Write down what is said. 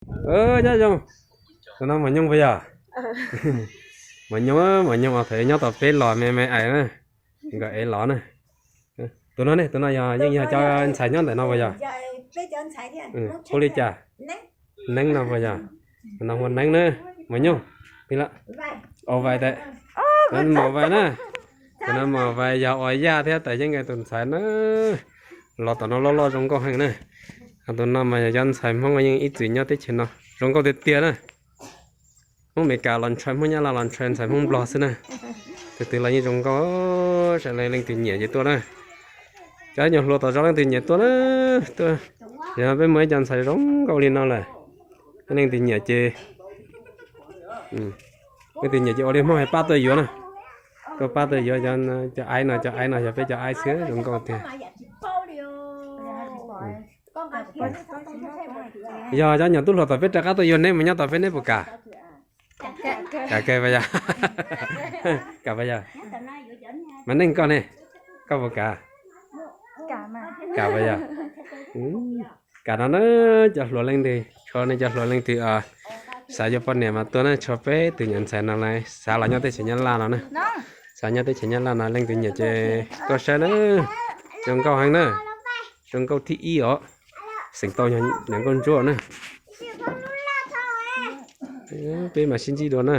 Nyob zoo, tus no Maum Nyoog puas yog? Maum Nyoog, Maum Nyoog os, thaum nyob tom peb los me me ais na, nkawd ev los na. Tus no ne, tus no yog yeej yog cov ntxhais nyob ntawm no puas yog? Hu li cas? Neeb no puas yog? Tus no hu Neeb na, Maum Nyoog. Ua Vais tas, Maum Vais na. Tus no Maum Vais yog ua Yaj thiab tas yeej nkaus tus ntxhais na. Los tom no loj loj zoo nkauj heev na. Tus no mas yog cov ntxhais Hmoob yeej ib txwm nyob teb chaws no zoo nkauj tiag tiag na. Hmoob Amelikas los ntshai, Hmoob Nyab Laj los ntshai, ntxhais Hmoob Nplog xwb na. Tus twg los yeej zoo nkauj, sawv daws leej twg nyiam ces tuaj na. Cov nyuag hluas tom zos leej twg nyiam tuaj na, tuaj. Yog peb muaj ib co ntxhais zoo nkauj li no lawm, leej twg nyiam ces, leej twg nyiam ces ua li Hmoob hais pab tuaj yuav na. Tuaj pab tuaj yuav cov aib no, cov aib no yog peb cov aib xwb zoo nkauj tiag. Yog cov nyuag tub hluas tom peb rov qab tuaj yuav neb mus nyob tom peb neb puas kam? Kam kawg puas yog? Kam puas yog? Mas Neeb koj ne, koj puas kam? Kam puas yog? Kam no na, cov hluas leej twg, tshuav nej cov hluas leej twg xav yuav poj niam mas tuaj na, tshuav peb tus nyuam ntxhais no lawv xav los nyob teb chaws Nyab Laj no na. Xav nyob teb chaws Nyab Laj no leej twg nyiam ces tuaj saib na. Zoo nkauj heev na, zoo nkauj thib ib os, xeem tau yog niam nkauj ntsuab na. Peb mam sib ntsib dua na.